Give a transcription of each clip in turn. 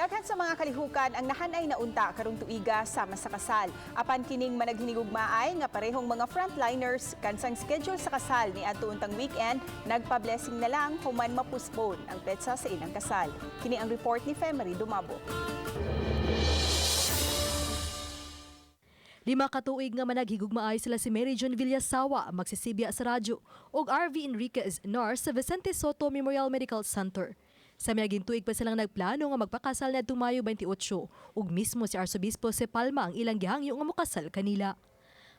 Daghan sa mga kalihukan ang nahanay na unta karong tuiga sama sa kasal. Apan kining managhinigugmaay nga parehong mga frontliners, kansang schedule sa kasal ni adto untang weekend, nagpa-blessing na lang human mapuspon ang petsa sa ilang kasal. Kini ang report ni Femery Dumabo. 5 ka tuig nga managhigugmaay sila si Mary John Villasawa, magsisibya sa radyo, ug RV Enriquez, nurse sa Vicente Sotto Memorial Medical Center. Sa miaging tuig pa silang nagplano nga magpakasal niadtong Mayo 28 ug mismo si Arsobispo se Palma ang ilang gihangyo nga mokasal kanila.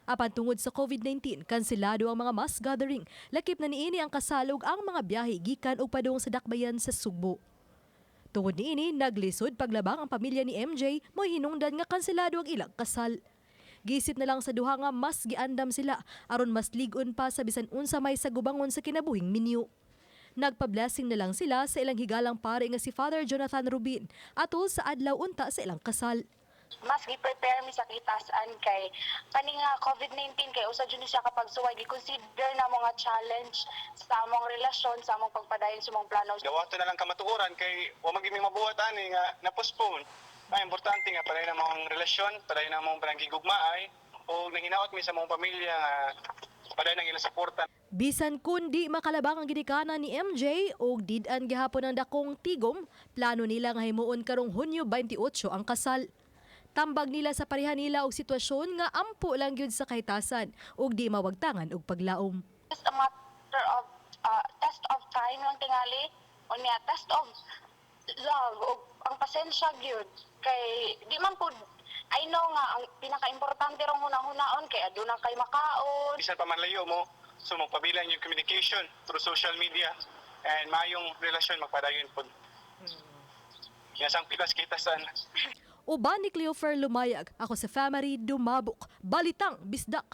Apan tungod sa COVID-19, kanselado ang mga mass gathering, lakip na niini ang kasal ug ang mga biyahe gikan ug padung sa dakbayan sa Sugbo. Tungod niini, naglisod paglabang ang pamilya ni MJ, mo'y hinungdan nga kanselado ang ilang kasal. Gisip na lang sa duha nga mas giandam sila aron mas lig-on pa sa bisan unsa may sagubangon sa kinabuhing minyo. Nagpa-blessing na lang sila sa ilang higalang pare nga si Father Jonathan Rubin atol sa adlaw unta sa ilang kasal. Mas gi-prepare mi sa kitasan kay kani nga COVID-19 kay usa jud ni siya kapag suway gi-consider na mga challenge sa among relasyon, sa among pagpadayon sa among plano. Dawato na lang kamatuoran kay wa man gyud mi mabuhat ani nga na-postpone. Ang importante nga padayon ang among relasyon, padayon ang among panagigugmaay o nanghinaot mi sa among pamilya nga padayon ang ilang suporta. Bisan kundi makalabang ang ginikanan ni MJ og did-an gihapon ang dakong tigom, plano nila nga himuon karong Hunyo 28 ang kasal. Tambag nila sa pareha nila og sitwasyon nga ampo lang gyud sa kahitasan ug di mawagtangan og paglaom. Just a matter of test of time lang tingali unya test of love ug ang pasensya gyud kay di man pud, I know nga ang pinakaimportante rong hunahunahon kay aduna kay makaon. Bisan pa man layo mo, so magpabilan yung communication through social media and maayong relasyon magpadayon pod. Nga sang pilas kitasan. Uban ni Cleofer Lumayag, ako sa Family Dumabok, Balitang Bisdak.